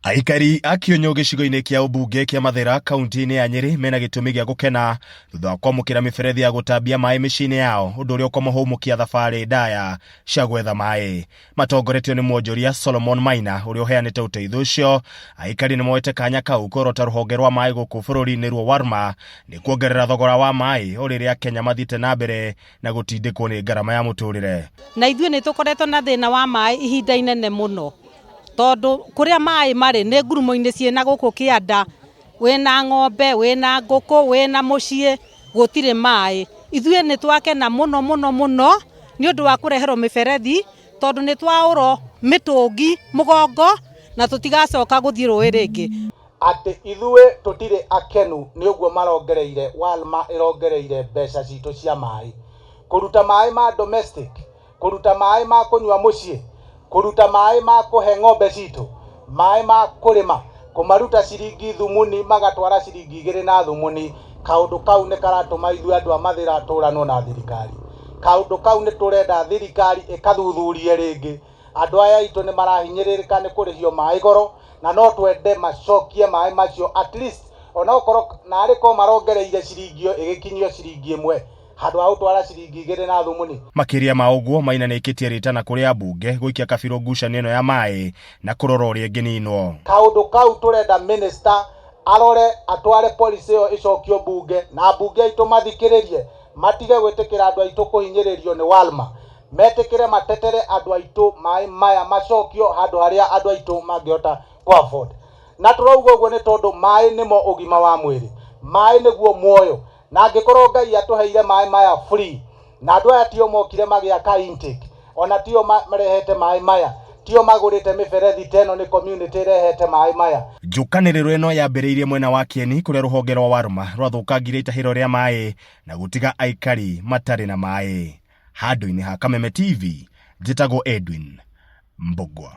Aikari a Kĩũnyũ gĩcigo-inĩ kĩa ũmbunge kĩa Mathĩra kaunti-inĩ ya Nyĩrĩ mena gĩtũmi gĩa gũkena thutha wa kwamũkĩra mĩberethi ya gũtambia maĩ mĩciĩ-inĩ yao ũndũ ũrĩa ũkũmahũmũkia thabarĩ ndaya cia gwetha maĩ. Matongoretio nĩ mwonjoria Solomon Maina ũrĩa ũheanĩte ũteithio ũcio, aikari nĩ moete kanya kau kũrota rũhonge rwa maĩ gũkũ bũrũri-inĩ ruo Warma nĩ kuongerera thogora wa maĩ o rĩrĩa Kenya mathiĩte na mbere na gũtindĩkwo nĩ ngarama ya mũtũrĩre. Na ithuĩ nĩ tũkoretwo na thĩna wa maĩ ihinda inene mũno, tondũ kũrĩa maĩ marĩ nĩ ngurumo-inĩ ciĩna gũkũ kĩanda, wĩna ng'ombe, wĩna ngũkũ, wĩna mũciĩ, gũtirĩ maĩ. Ithuĩ nĩ twakena mũno mũno mũno nĩ ũndũ wa kũreherwo mĩberethi, tondũ nĩ twaũrwo mĩtũngi mũgongo na tũtigacoka gũthiĩ rũĩ rĩngĩ. Atĩ ithuĩ tũtirĩ akenu nĩ ũguo marongereire, Walma ĩrongereire mbeca citũ cia maĩ. Kũruta maĩ ma domestic, kũruta maĩ ma kũnyua mũciĩ, kũruta maĩ ma kũhe ng'ombe citũ, maĩ ma kũrĩma, kũmaruta ciringi thumuni magatwara ciringi igĩrĩ na thumuni, kaũndũ kau nĩ karatũma ithuĩ andũ a Mathĩra tũranwo na thirikari. Kaũndũ kau nĩ tũrenda thirikari ĩkathuthurie rĩngĩ. Andũ aya aitũ nĩ marahinyĩrĩrĩka nĩ kũrĩhio maĩ goro, na no twende macokie maĩ macio at least onokorwo narĩ korwo marongereire ciringi ĩyo ĩgĩkinyio ciringi ĩmwe handũ ha gũtwara ciringi igĩrĩ na thumuni. Makĩria ma ũguo, Maina nĩaikĩtie rĩtana kũrĩ ambunge gũikia kabirũ ngucanio ĩno ya maĩ na kũrora ũrĩa ĩngĩninwo. Kaũndũ kau tũrenda minister arore atware policy ĩyo ĩcokio mbunge na ambunge aitũ mathikĩrĩrie matige gwĩtĩkĩra andũ aitũ kũhinyĩrĩrio nĩ Walma. Metĩkĩre matetere andũ aitũ maĩ maya macokio handũ harĩa andũ aitũ mangĩhota kũ afford. Na tũrauga ũguo nĩ tondũ maĩ nĩmo ũgima wa mwĩrĩ, maĩ nĩguo muoyo. Na angĩkorwo Ngai atũheire maĩ maya free, na andũ aya tio mokire magĩaka intake, ona tio marehete maĩ maya, tio magũrĩte mĩberethi ta ĩno, nĩ community ĩrehete maĩ maya. Njũkanĩrĩro ĩno yambĩrĩirie mwena wa Kieni kũrĩa rũhonge rwa Warma rwathũkangirie itahĩro rĩa maĩ na gũtiga aikari matarĩ na maĩ. Handũ-inĩ ha Kameme TV, njĩtagwo Edwin Mbũgua.